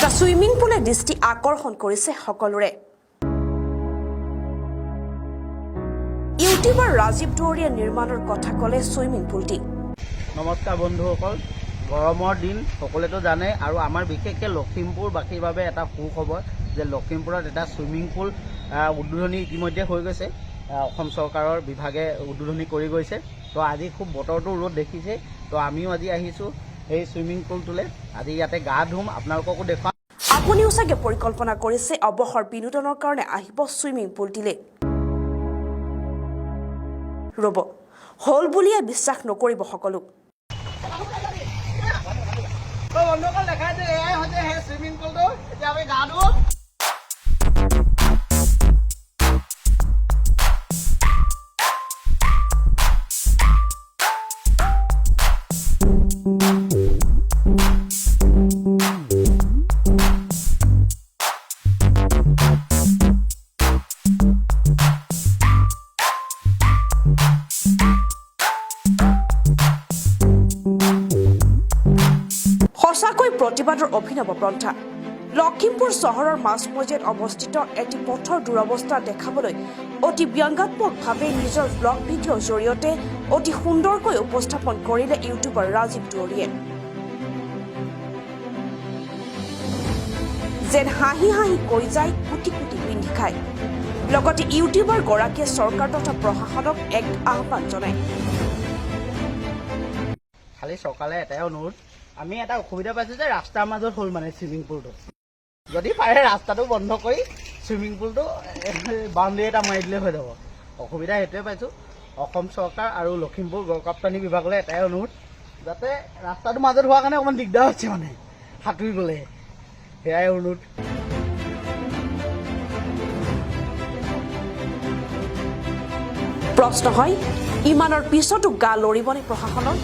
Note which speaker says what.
Speaker 1: এটা ছুইমিং পুলে দৃষ্টি আকৰ্ষণ কৰিছে সকলোৰে। ইউটিউবাৰ ৰাজীৱ দুৱৰীয়ে নিৰ্মাণৰ কথা ক'লে ছুইমিং পুলটি।
Speaker 2: নমস্কাৰ বন্ধুসকল, গৰমৰ দিন সকলোৱেতো জানে আৰু আমাৰ বিশেষকৈ লখিমপুৰবাসীৰ বাবে এটা সুখবৰ যে লখিমপুৰত এটা ছুইমিং পুল উদ্বোধনী ইতিমধ্যে হৈ গৈছে। অসম চৰকাৰৰ বিভাগে উদ্বোধনী কৰি গৈছে। তো আজি খুব বতৰটো ৰ'দ দেখিছে, তো আমিও আজি আহিছোঁ এই ছুইমিং পুলটোলৈ। আজি ইয়াতে গা ধুম, আপোনালোককো দেখুৱাম।
Speaker 1: আপুনিও চাগে পৰিকল্পনা কৰিছে অৱসৰ বিনোদনৰ কাৰণে আহিব ছুইমিং পুলটিলে। ৰ'ব, হ'ল বুলিয়ে বিশ্বাস নকৰিব সকলো।
Speaker 2: তো বন্ধুসকল, দেখাইছে, এয়াই হৈছে সেই ছুইমিং পুলটো। এতিয়া আমি গা ধুম।
Speaker 1: সঁচাকৈ প্ৰতিবাদৰ অভিনৱ পন্থা। লখিমপুৰ চহৰৰ মাজমজিয়াত অৱস্থিত এটি পথৰ দুৰৱস্থা দেখাবলৈ অতি ব্যংগাত্মকভাৱে নিজৰ ব্লগ ভিডিঅ'ৰ জৰিয়তে অতি সুন্দৰকৈ উপস্থাপন কৰিলে ইউটিউবাৰ ৰাজীৱ দুৱৰীয়ে। যেন হাঁহি হাঁহি কৈ যায় কোটি কোটি পিন্ধি খায়। লগতে ইউটিউবাৰ গৰাকীয়ে চৰকাৰ তথা প্ৰশাসনক এক আহ্বান জনায়।
Speaker 2: খালি চৰকাৰে এটাই অনুৰোধ, আমি এটা অসুবিধা পাইছোঁ যে ৰাস্তাৰ মাজত হ'ল মানে ছুইমিং পুলটো। যদি পাৰে ৰাস্তাটো বন্ধ কৰি ছুইমিং পুলটো বাউণ্ডেৰী এটা মাৰি দিলে হৈ যাব। অসুবিধা সেইটোৱে পাইছোঁ। অসম চৰকাৰ আৰু লখিমপুৰ গড়কাপ্তানি বিভাগলৈ এটাই অনুৰোধ, যাতে ৰাস্তাটোৰ মাজত হোৱাৰ কাৰণে অকণমান দিগদাৰ হৈছে মানে সাঁতুৰিবলৈ, সেয়াই অনুৰোধ।
Speaker 1: প্ৰশ্ন হয়, ইমানৰ পিছতো গা লৰিবনে প্ৰশাসনৰ?